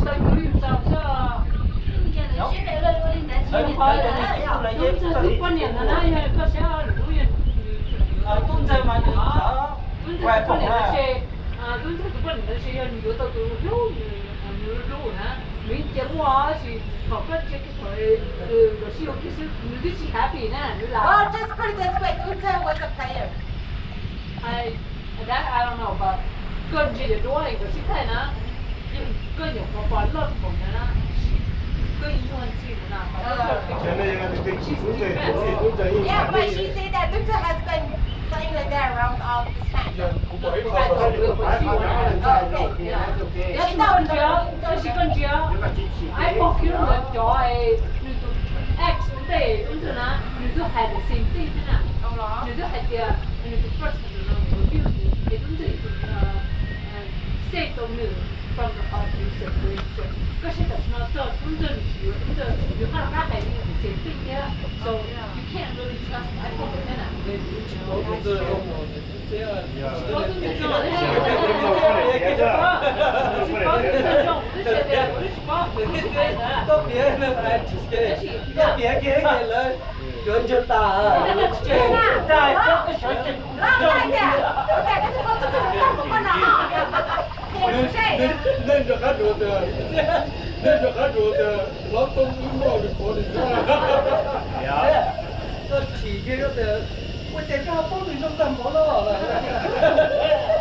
Tub ntxawg twb poj niam ntawd na, yog koj saib lwm lub, yog tub ntxawg mas nws tub ntxawg tus poj niam ntawd ces, tub ntxawg tus poj niam ntawd ces yog nws yuav tau tus hlub, nws hlub na, nws yeej cia muaj tab sis thaum koj cia kiag thaum nkawd sib yuav kiag xwb nws twb tsis happy na, nws lam. Well, just put it this way, tub ntxawg was a player. I, that I don't know, but koj ntsia cov duab nkawd sib thaij na, koj nyuam qhuav pom loj npaum ntawd na, koj yeej muaj ntxhi ntawd na. Yeah, but she said that tub ntxawg has been playing like that around all this time. Tab sis koj ntsia, tab sis koj ntsia, ib pog kiag ntawd cov nws tus ex ua ntej tub ntxawg na, nws twb hais the same thing thiab na. Nws twb hais tias nws tus first husband no nws abuse nws, es tub ntxawg tus, save tau nws from the abusive relationship. Koj saib tam sim no txog tub ntxawg nws tsis yuav tub ntxawg, nws haj rov qab hais nws the same thing thiab. So you can't really trust ib pog ntawd thiab na. Koj piav kiag lawv yuav ntsag tas. Neeg rov qab duav tias, neeg rov qab duav tias hlob Tooj wb muaj nws qhuav nws na. Koj chim kiag koj tias ua cas koj ho paub nws zoo tag npaum no.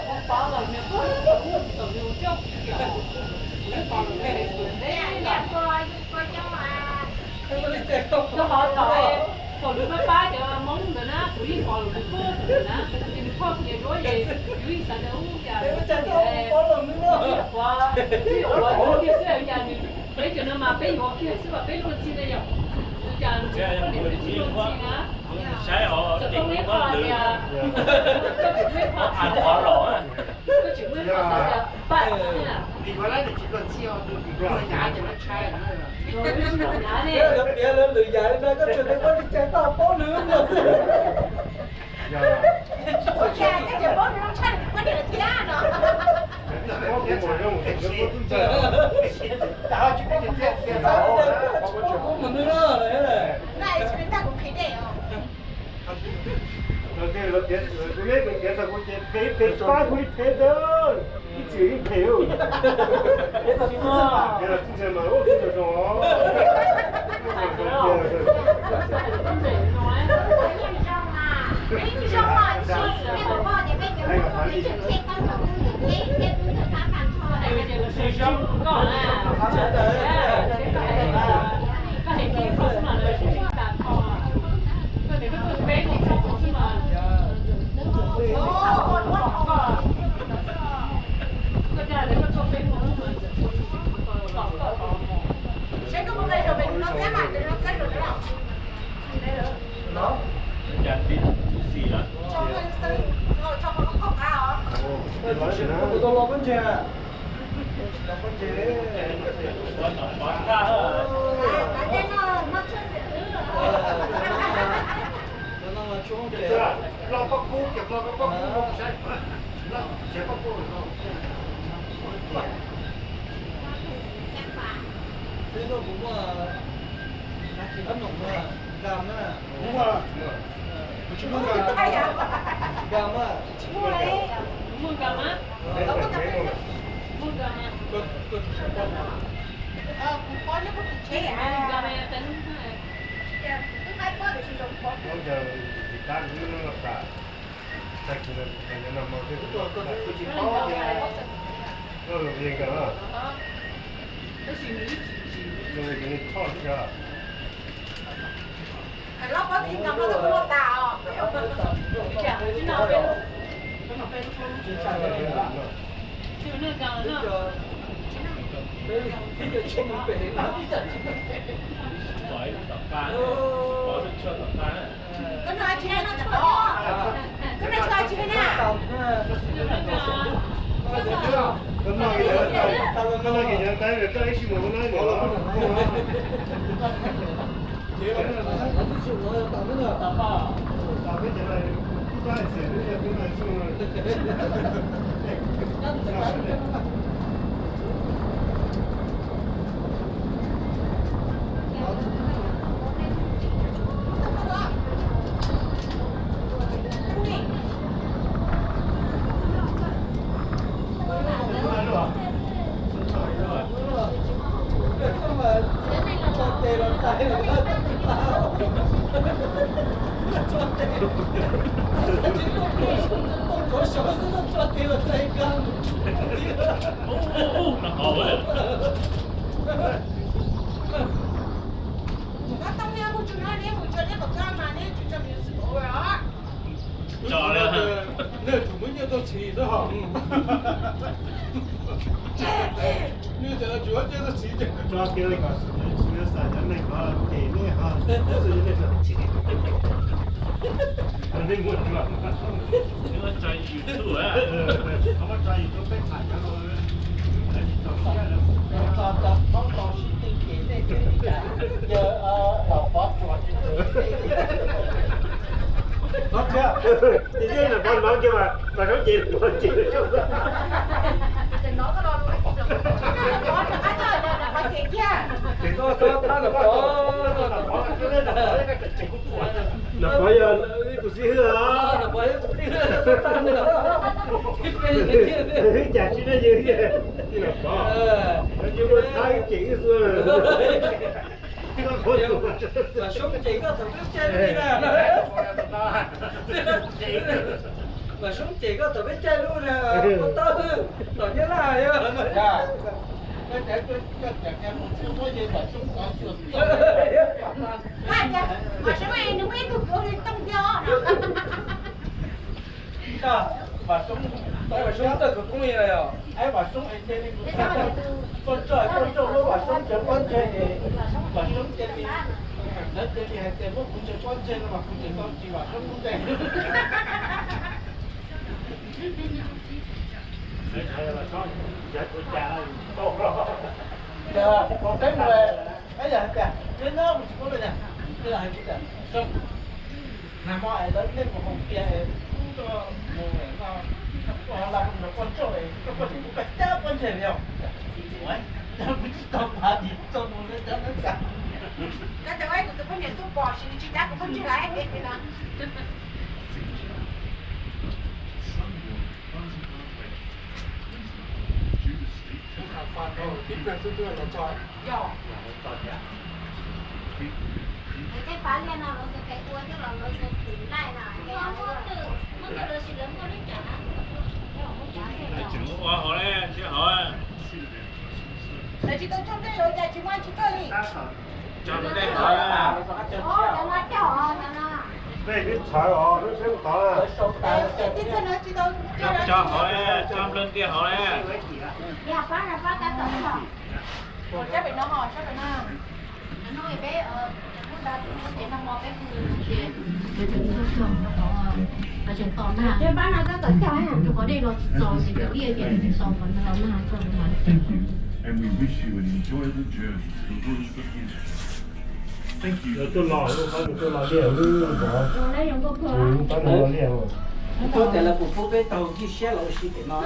Koj ho thaum, thaum nws pab pab cov Hmoob ntawd na, kuv yeej pom lawm nws post na, ces nws post nyias duab ces kuv yeej xav tias ua cas, ua cas koj paub lawm nws no, ua kiag xwb cas nws, peb cov no mas peb yuav kiag xwb mas peb luag ntxhi na yom, ua cas nws poj niam peb tsis luag ntxhi na. Txawm koj muaj ib qho tias, koj tseem muaj ib qho xav tias, koj tseem muaj ib qho xav tias pab na. Tsis los nyav ne. Lawv piav lawv lwm yam li no koj tsuas tias ua li cas koj ho paub nws no xwb. Ua cas koj tseem paub nws zoo tshaj nws poj niam thiab no. Tsis paub mus nws no. Lawv piav, lawv piav txog kuv ces peb, peb pab kuv li phem ntawd, ib txwm ib phem. Piav txog tub ntxawg mas, piav txog tub ntxawg mas, tub ntxawg zoo. Kuv tau los pob ntseg. Los pob kub, cov los pob kub, tsis pob kub. Xib no kuv muaj, ab noom na, nkam na. Kuv tsis muaj nkam. Nkam na. Muaj nkam mas? Muaj nkam mas? Nkam mas yog teeb. Koj noj tsis tau na? Koj noj tsis tau na? Koj noj, koj noj, koj noj, koj noj. Tso li. Nej tsum muab nyiaj tuaj txhiv xwb hos. Nej cov no tsum muab nyiaj tuaj txhiv ces tso kiag li kom sawv daws xav cov neeg ko ces nej ho xwb nej tsis txhiv. Nej muaj tsuag. Tso YouTube, tso YouTube peb tham cov no. Txog txog txog tau sib tw ces nej twb cia laus pov tsuas. Ces yeej nam pov hnov kiag mas, mas Soob ces nam pov ces. Nam pov yog ib tug xib hwb os. Hwb cas tsis ne yog nam pov, yog ua thab ces ib xwb. Mas Soob ces koj thaum peb caij lub na. Mas Soob ces koj thaum peb caij lub na, ua tau tom Nyab Laj yog. Mas Soob nws muaj ib tug kwv hu li Tooj thiab os. Vam Soob, Vam Soob txawj khawv koob li na yog. Vam Soob es cia li kuv txog txog txog muab Vam Soob cov pob ntseg es Vam Soob cia li, lawv cia li hais tias muab kuv cov pob ntseg no mas kuv tseem tau tsis Vam Soob pob ntseg. Yog, peb mus, peb yog hais tias peb nyob mus tsis muaj lawm, peb hais tias Soob, nag hmo es lawv nej mus haus tias es kub rau mus no, koj ho la mus nrog poj ntsauj es koj poj niam kuv koj cab pob ntseg li os. Kuv tsis tau pab dim txog mus li cab neeb xav. Koj cov kuv tus poj niam tuaj pom tsis tsis cab kuv pob ntseg lawm no. Tej pab liaj no lawv tus tes ua thiab los lawv tus tus laij na. Tseem ua hauv ne, tsis hauv. Lawv tsis tau cog ntej lawv cas tsis muaj tsis tau li. Cog ntej hauv. Peb twb txhawv os, peb tod. Cog hauv, cog nplawg ntiag hauv ne. Qhov dej los tsis txaus ces cov liaj ces tsis tau qhov no los na. Lawv tuaj los, lawv tuaj los liaj, lub pab lawv los liaj. Tuaj tias lawv puas pub peb taug ncig siab los ua si pem no.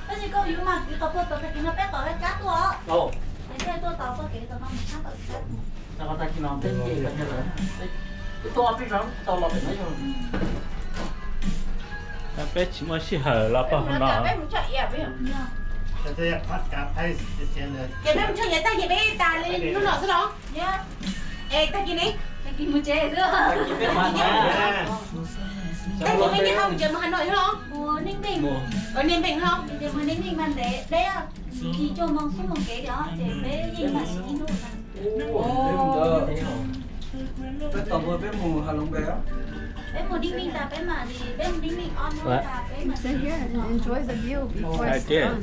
Tab sis koj yuav mas kwv tau puag tom tag kis no peb tom lawv cab tuaj os. Ces tuaj tau txoj kev tom no mus tshab tom cab. Tag kis no peb nce, wb tuaj ob peb zaug tsis tau los pem no yog. Peb tsis muaj sij hawm los pog no. Ces peb mus tshoj yav tag ces peb tas li hnub no xwb los? Es tag kis ne? Tag kis mus tsev xwb. Tag kis peb nce qab mus tsev mus Hà Nội xwb los? Mus Ninh Bình. Ninh Bình los? Ninh Bình mas ntev deb, kis cuaj moo xub moo kev li os, ces peb yeej mam siv ib hnub. Peb tos peb mus Hà Nội peb. Peb mus Ninh Bình tas peb mam li, peb mus Ninh Bình ob hnub tas peb mam li. Enjoy the view before it's gone.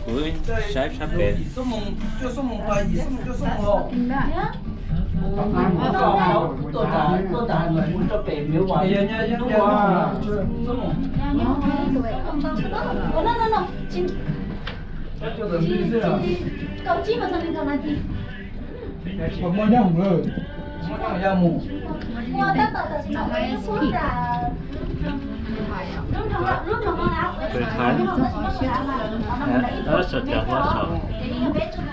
Kuv saib sab pem. Yim xuab moos, cuaj xuab moos pas, yim xuab moos, cuaj xuab moos. Tuaj tas, tuaj tas Hà Nội mus rau pem Miếu Hoàng. Xuab moos. Ua no no no. Kaum tsib mas txog li kaum nas this. Muaj nyob mus lawm. Muaj tab tom tam sim no peb lub kub tas. Lub nroog, lub nroog no na. Ces yog peb tug na.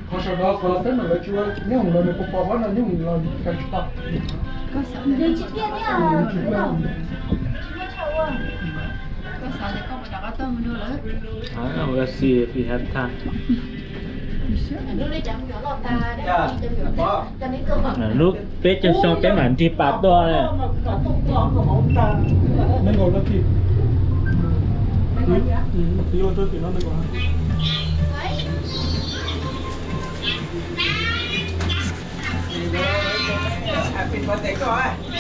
Qhov saum no qhov peb mam lawv tsis ua nyob mus los nws puas pom pab no nyob mus los kawg tsis tau. Nws tsis tiaj thiab. Tsis muaj chaw ua. Koj xav tias koj puas rov qab tuaj mus dua lawm? Let's see if we have time. Lub peb caug xyoo peb mam nrig pas tuaj na. Happy birthday koj.